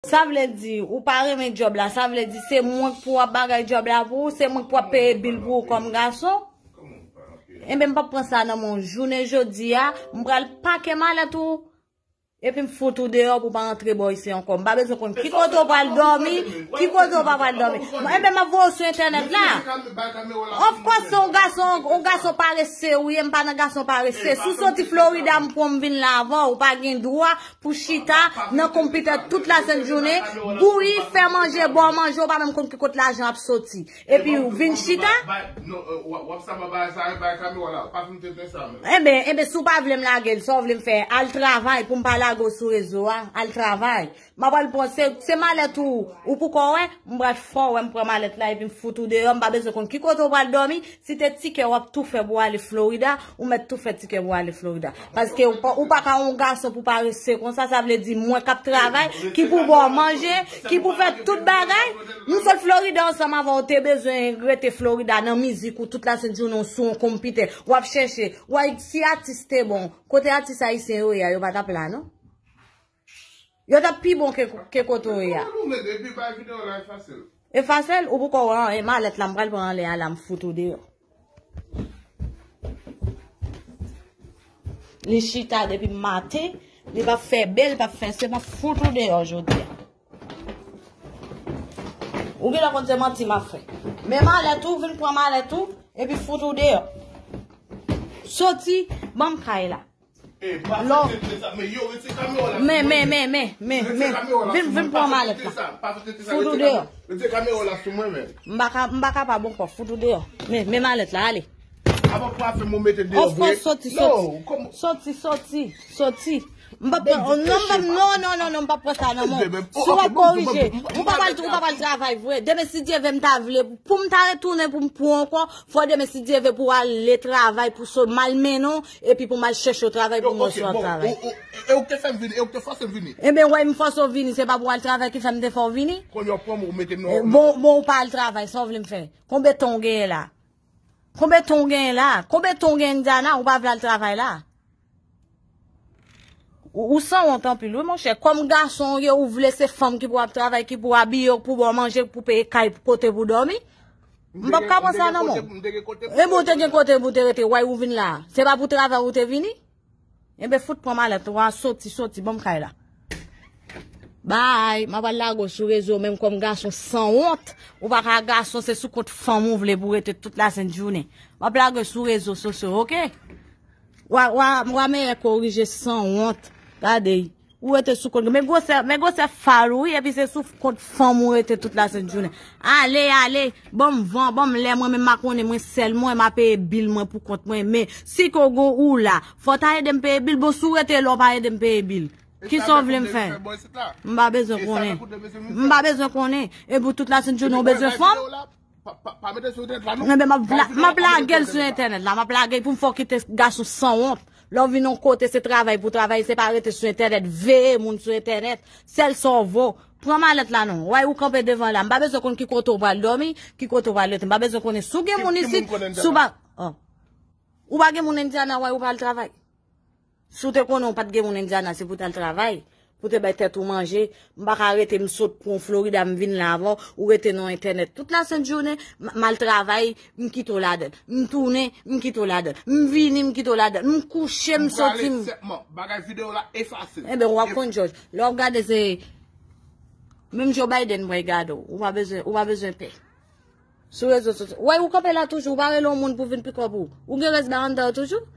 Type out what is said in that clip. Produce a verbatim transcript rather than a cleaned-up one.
Sa vle di, ou pa renmen djòb la, sa vle di se mwen k pou ap bagay djòb la pou ou, se mwen k pou ap peye bil pou ou kòm gason. Enben, m p ap pran sa nan men w jounen jodi a, m pral pake malèt ou, epi m fout ou deyò pou w pa rantre bò isi ankò. M pa bezwen konn ki kote w pral dòmi, ki kote w pa pral dòmi. Enben, m ap voye w sou entènèt la. Of course, se yon gason, yon gason parese ou ye, m pa nan gason parese. Si w soti Florida, m pran m vin la avè w, ou pa gen dwa pou chita nan konpitè tout lasent jounen, bouyi, fè manje, ba w manje, ou pa menm konn ki kot lajan ap soti. Epi ou vin chita. Enben, enben, si w pa vle m lage l, sa w vle m fè? Al travay pou m pa lage w sou rezo a. Al travay. M ap al pran, se, se malèt ou, ou poko wè, m pral fè w wè m pran malèt la epi m fout ou deyò, m pa bezwen konn ki kote w pral dòmi, si te tikè w ap tou fè pou w ale Florida, ou mèt tou fè tikè pou w ale Florida. Paske ou pa, ou pa ka yon gason pou parese konsa, sa vle di mwen k ap travay, ki pou ba w manje, ki pou fè tout bagay. M sot Florida ansanm avè w, te bezwen rete Florida nan mizik ou tout lasent jounen w sou yon konpitè, w ap chèche, w a, si atis te bon, kote atis ayisyen yo ye a, yo pa t ap la non. Yo t ap pi bon ke, ke kote w ye a. Ou menm, epi bay videyo la efase l. Efase l, ou poko wè anyen, malèt la, m pral pran anlè a la, m fout ou deyò. Li chita depi maten, li p ap fè bèl, p ap fè se, m ap fout ou deyò jodi a. Ou genlè konn se manti m ap fè. Men malèt ou, vin pran malèt ou, epi fout ou deyò. Soti, ban m kay la. Lò. Men, men, men, men, men, men. Vin, vin pran malèt la. Fout ou deyò. M pa ka, m pa kapab ankò. Fout ou deyò. Men, men malèt la, ale. Of course, soti, soti. Soti, soti, soti. M pa pran, non, m pa, non, non, non, non, m pa pran sa nan men w. Si w ap korije, ou pa pral, ou pa pral travay vre. Demen, si Dye vle, m ta vle, pou m ta retounen, pou m pran w ankò, fò demen, si Dye vle, pou w ale travay, pou so, m al mennen w, epi pou m al chèche w travay pou m wè si w ap travay. E ou te fè m vini, e ou te fòse m vini. Enben, wè, m fòse w vini, se pa pou w al travay ki fè m te fè w vini. Kounye a w pran m, ou mete m nan. Bon, bon, ou pa al travay, sa w vle m fè? Konbyen tan w genyen la? Konbyen tan w genyen la? Konbyen tan w genyen Indiana, ou pa vle al travay la? Ou, ou sanwont anpil, wi, monchè. Kòm gason w ye, ou vle se fanm ki pou ap travay, ki pou abiye w, pou ba w manje, pou peye kay, pou kote pou dòmi. M p ap ka pran sa nan men w. Enben, ou te gen kote pou te rete, wè ou vin la. Se pa pou travay ou te vini? Enben, fout pran malèt ou a, soti, soti, ban m kay la. Bay, m ap al lage w sou rezo, menm kòm gason sanwont. Ou pa ka gason, se sou kont fanm ou vle pou rete tout lasent jounen. M ap lage w sou rezo sosyo, oke? Wa, wa, wa meyè korije sanwont. Gade, ou rete sou kont. Men gwosè, men gwosè fal ou, wi, epi se sou kont fanm ou rete tout lasent jounen. Ale, ale, ban m van, ban m lè, mwen menm m a konnen mwen sèl mwen, m a peye bil mwen pou kont mwen. Men, si ke w gon ou la, fò w ta ede m peye bil, bon, si w rete la, w pa ede m peye bil. Kisa w vle m fè? M pa bezwen konnen. M pa bezwen konnen. E pou tout lasent jounen, w bezwen fanm? Enben, m ap la-, m ap lage l sou entènèt la. M ap lage l pou m fè w kite gason sanwont. Lè w vin yon kote, se travay pou travay, se pa rete sou entènèt, veye moun sou entènèt. Sèl sa w vo. Pran malèt la non. Wè ou kanpe devan la. M pa bezwen konn ki kote w pral dòmi, ki kote w pral rete. M pa bezwen konnen si w gen moun isit, si w pa, oh. Ou pa gen moun Indiana, wè ou pral travay. Si w te konnen w pa t gen moun Indiana, se pou w t al travay, pou w te bay tèt ou manje. M pa ka rete, m sot pran w Florida, m vin la avè w, ou rete nan entènèt tout lasent jounen, m, m al travay, m kite w ladan l. M tounen, m kite w ladan l. M vini, m kite w ladan l. M kouche, m soti, m. Bagay videyo la efase. Enben, w ap konn jòj. Lè w ap gade, se menm Joe Biden mwen gade w. Ou pa bezwen, ou pa bezwen pè. Sou rezo sosyo. Wè, ou kanpe la toujou, ou pa rele yon moun pou vin pikòp ou. Ou gen rès ba anndan toujou?